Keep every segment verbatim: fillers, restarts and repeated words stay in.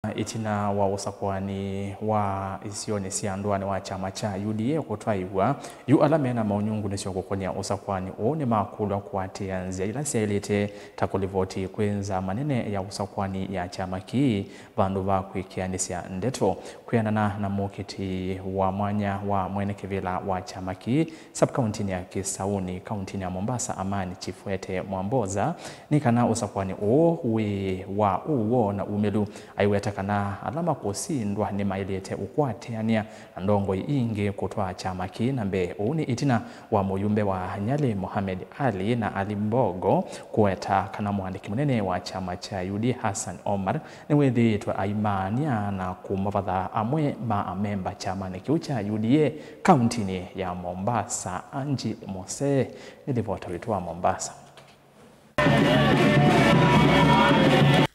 Ĩtina wa ũsakũani wa isionĩ sya ndũanĩ wa kyama kya U D A kũtwaĩw'a, yu ala mena maũnyungunyĩsyo kũkonĩa ũsakũani ũũ nĩmakũlw'a kũatĩĩa nzĩa ila syaĩlĩte ta kũlivoti kwĩ nzama nene ya ũsakũani ya kyama kĩĩ vandũ va kwĩkĩanĩsya ndeto. Kwĩanana na mũkiti wa mwanya wa mwene kĩvĩla wa kyama kĩĩ sub-kauntinĩ ya Kĩsauni, kauntinĩ ya Mombasa, Amani Chifwete Mwamboza, nĩ kana ũsakũani ũũ wĩ wa ũw'o na umĩlu. Aiweta kana ala makũsindwa nĩmaĩlĩte ũkwatĩanĩa na ndongoi ingĩ kũtwaa kyama kĩĩ na mbee. Ũu nĩ ĩtina wa mũyumbe wa Nyali Mohamed Ali na Ali Mbogo kũweta kana mũandĩki mũnene wa kyama kya U D A Hassan Omar nĩwĩthĩĩtwe aimaany'a na kũmavatha amwe ma amemba kyamanĩ kĩu kya U D A kauntinĩ ya Mombasa. Angie Mose nĩ livota witũ wa Mombasa.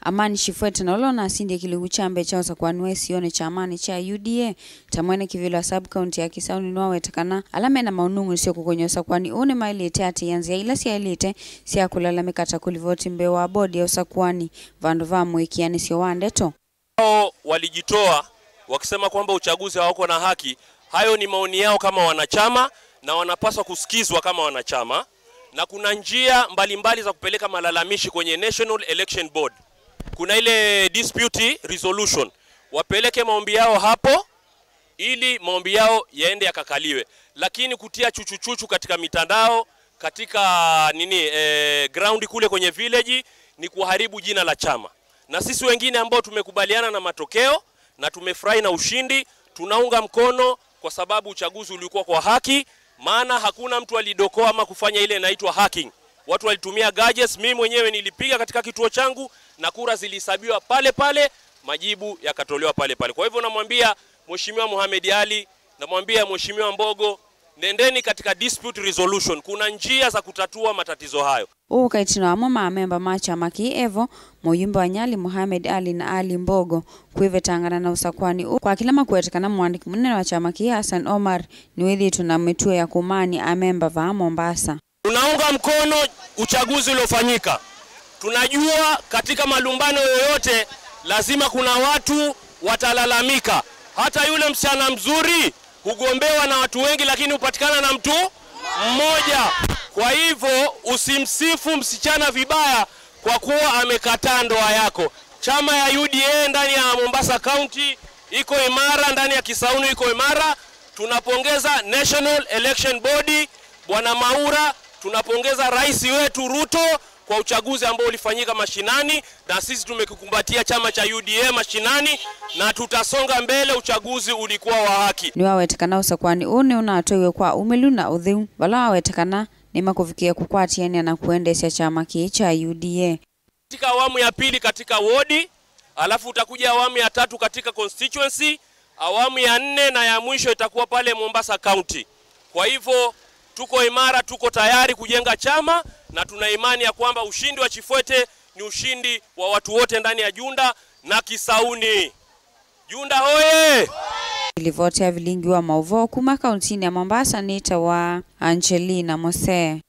Amani Chifwete, na ũla ũnasindie kĩlungu kya mbee kya ũsakũani wa isionĩ kyamanĩ kya U D A ta mwene kĩvĩla wa sub-county ya Kisauni, nĩwaweta kana ala mena maũnung'unĩsyo kũkony'a ũsakũani ũũ nĩmaĩlĩte atĩĩa nzĩa ila syaĩlĩte sya kũlalamĩka ta kũlivoti mbee wa bodi ya ũsakũani vandũ va mũĩkĩanĩsyo wa ndeto. Wao walijitoa wakisema kwamba uchaguzi hawako na haki. Hayo ni maoni yao kama wanachama na wanapaswa kusikizwa kama wanachama, na kuna njia mbalimbali za kupeleka malalamishi kwenye National Election Board. Kuna ile dispute resolution, wapeleke maombi yao hapo ili maombi yao yaende yakakaliwe, lakini kutia chuchuchuchu katika mitandao, katika nini, eh, ground kule kwenye village, ni kuharibu jina la chama. Na sisi wengine ambao tumekubaliana na matokeo na tumefurahi na ushindi, tunaunga mkono kwa sababu uchaguzi ulikuwa kwa haki, maana hakuna mtu alidokoa ama kufanya ile inaitwa hacking. Watu walitumia gadgets, mimi mwenyewe nilipiga katika kituo changu na kura zilihesabiwa pale pale, majibu yakatolewa pale pale. Kwa hivyo namwambia Mheshimiwa Mohamed Ali, namwambia Mheshimiwa Mbogo, nendeni katika dispute resolution. Kuna njia za kutatua matatizo hayo. Ũũ ũka ĩtina wa amwe ma amemba ma kyama kĩĩ evo, mũyumbe wa Nyali Mohamed Ali na Ali Mbogo kwĩvetangana na ũsakũani ũũ, kwa kĩla makwete kana mũandĩki mũnene wa kyama kĩĩ Hassan Omar nĩwĩthĩĩtwe na mĩtuo ya kũmaany'a amemba vaa Mombasa. Tunaunga mkono uchaguzi uliofanyika. Tunajua katika malumbano yoyote lazima kuna watu watalalamika. Hata yule msichana mzuri hugombewa na watu wengi, lakini hupatikana na mtu mmoja. Kwa hivyo usimsifu msichana vibaya kwa kuwa amekataa ndoa yako. Chama ya U D A ndani ya Mombasa County iko imara, ndani ya Kisauni iko imara. Tunapongeza National Election Board, Bwana Maura, tunapongeza rais wetu Ruto kwa uchaguzi ambao ulifanyika mashinani, na sisi tumekikumbatia chama cha U D A mashinani, na tutasonga mbele, uchaguzi ulikuwa wa haki. Nĩwaweta kana ũsakũani ũũ nĩũnatwaiwe kwa umĩlu na ũtheu, vala waweta kana nĩmakũvikĩa kũkwatĩanĩa na kũendeesya kyama kĩĩ kya U D A. Katika awamu ya pili katika wodi, alafu utakuja awamu ya tatu katika constituency, awamu ya nne na ya mwisho itakuwa pale Mombasa County. Kwa hivyo, tuko imara, tuko tayari kujenga chama, na tuna imani ya kwamba ushindi wa Chifwete ni ushindi wa watu wote ndani ya Junda na Kisauni. Junda hoye! Livoti ya vilingi wa maũvoo kuma kauntinĩ ya Mombasa nĩtawa Angelina Mose.